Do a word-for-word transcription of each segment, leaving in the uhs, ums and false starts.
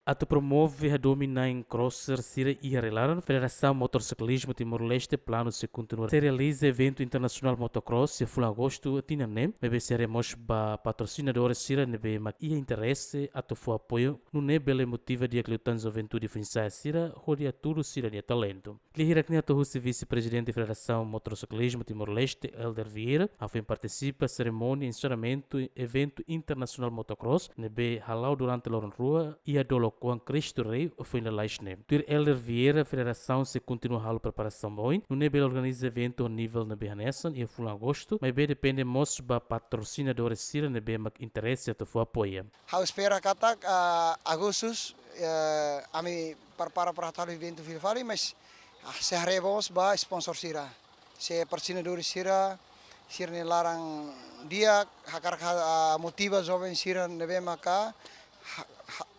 Atu promove hadomi na'in crosser sira iha rai-laran, Federasaun Motosiklismu Timor-Leste planu sei kontinua sei realiza eventu internasionál motocross iha fulan Agostu tinan ne'e, maibé sei haree mós ba patrosinadores sira ne'ebé mak iha interese atu fó apoiu, nune'e bele motiva di'ak liután juventude foin-sa'e sira hodi hatudu sira-nia talentu. Lia hirak ne'e hato'o husi Vise-Prezidente Federasaun Motosiklismu Timor-Leste, Elder Vieira, hafoin partisipa serimónia enserramentu eventu internasionál motocross ne'ebé hala'o durante loron rua iha Dolo Koan Cristo Rei foin lalais ne'e. Tuir Elder Vieira, federasaun sei kontinua halo preparasaun ba oin, nune'e bele organiza eventu ho nivel ne'ebé hanesan iha fulan Agostu, maibé depende mós ba patrosinadores sira ne'ebé mak interese atu fó apoiu. Ha'u espera katak, ah, Agustus, eh, ami prepara para halo eventu fila fali, mas, ah, sei haree mós ba sponsor sira. Se patrosinadores sira, sira-nia laran di'ak, hakarak, ah, motiva joven sira ne'ebé maka, ha-, ha-,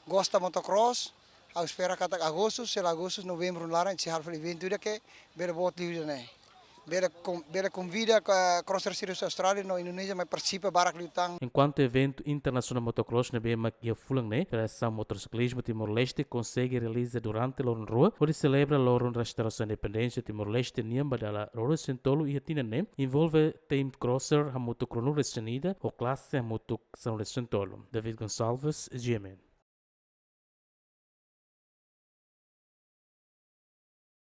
gosta motocross, ha'u espera katak Agostu, sei la Agostu, Novembru laran, sei halo fali eventu ida ke bele boot liu ida-ne'e. Bele kon-, bele konvida ka crosser sira husi Austrália no Indonézia mai partisipa barak liután. Enkuantu eventu internasionál motocross ne'ebé mak iha fulan ne'e, Federasaun Motosiklismu Timor-Leste konsege realiza durante loron rua, hodi selebra loron restaurasaun independénsia Timor-Leste nian ba dala ruanulu-resin-tolu iha tinan ne'e, envolve team crosser hamutuk ruanulu-resin-ida, ho klase hamutuk sanulu-resin-tolu. David Gonçalves, G M N.